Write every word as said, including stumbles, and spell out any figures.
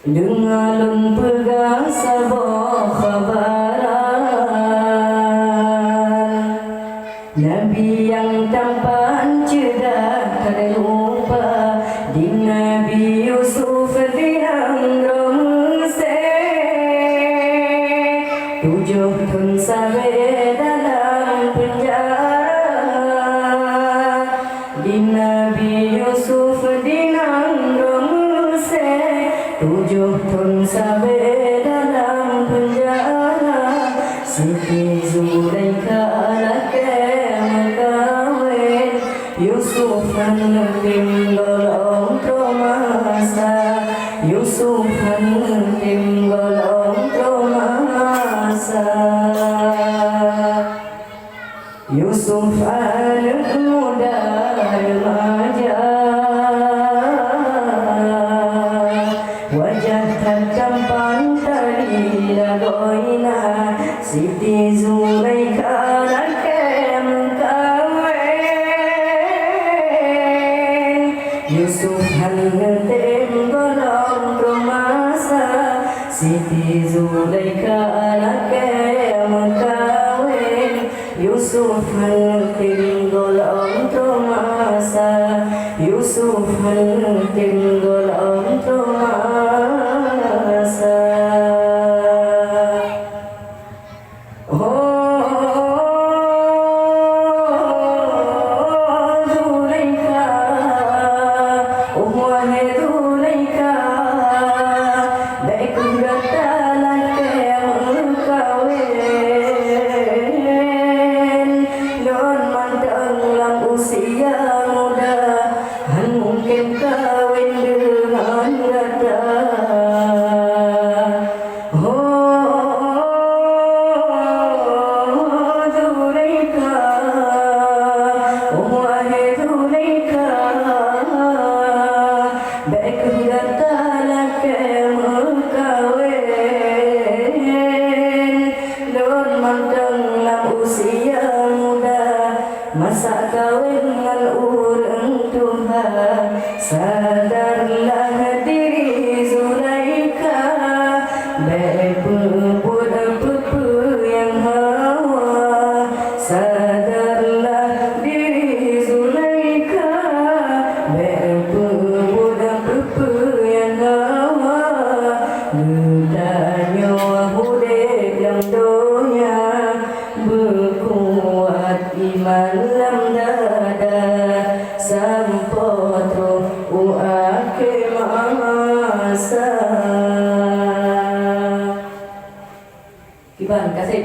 Deungoe lôn peugah saboh khabaran, Nabi nyang tampan ceudah that rupa, di Nabi Yusuf di nanggroe Meusé, tujoh thon sabe dalam peunjara. Di Nabi Yusuf di nanggroe Meusé, tujoh thon sabe dalam peunjara. Siti Zulaikha lakée meukawen, Yusuf han neutem gohlom troh masa, Yusuf han neutem gohlom troh masa. Yusuf aneuk muda remaja, wajah that tampan tali lagoina, Siti Zulaikha lakée meukawen. Yusuf han neutem gohlom troh masa, Siti Zulaikha lakée meukawen. Yusuf han neutem gohlom troh masa, Yusuf han neutem gohlom troh masa. Ho Zulaikha, oh wahé Zulaikha, bék kheueh gata lakée meukawen. Lôn mantong lam usia muda, han mungken kawen deungon gata. Ho Zulaikha, oh wahé Zulaikha, bék kheueh gata lakée meukawen. Lôn mantong lam usia muda, masa kawen ngon ureuëng tuha. Sadarlah diri Zulaikha, bék peubuet peue-peue nyang hawa. Sadarlah diri Zulaikha, bék peubuet peue-peue nyang hawa. Geutanyoe udeb lam donya, beukuat iman lam dada, sampoe troh u akhé masa. Kiban kaseb.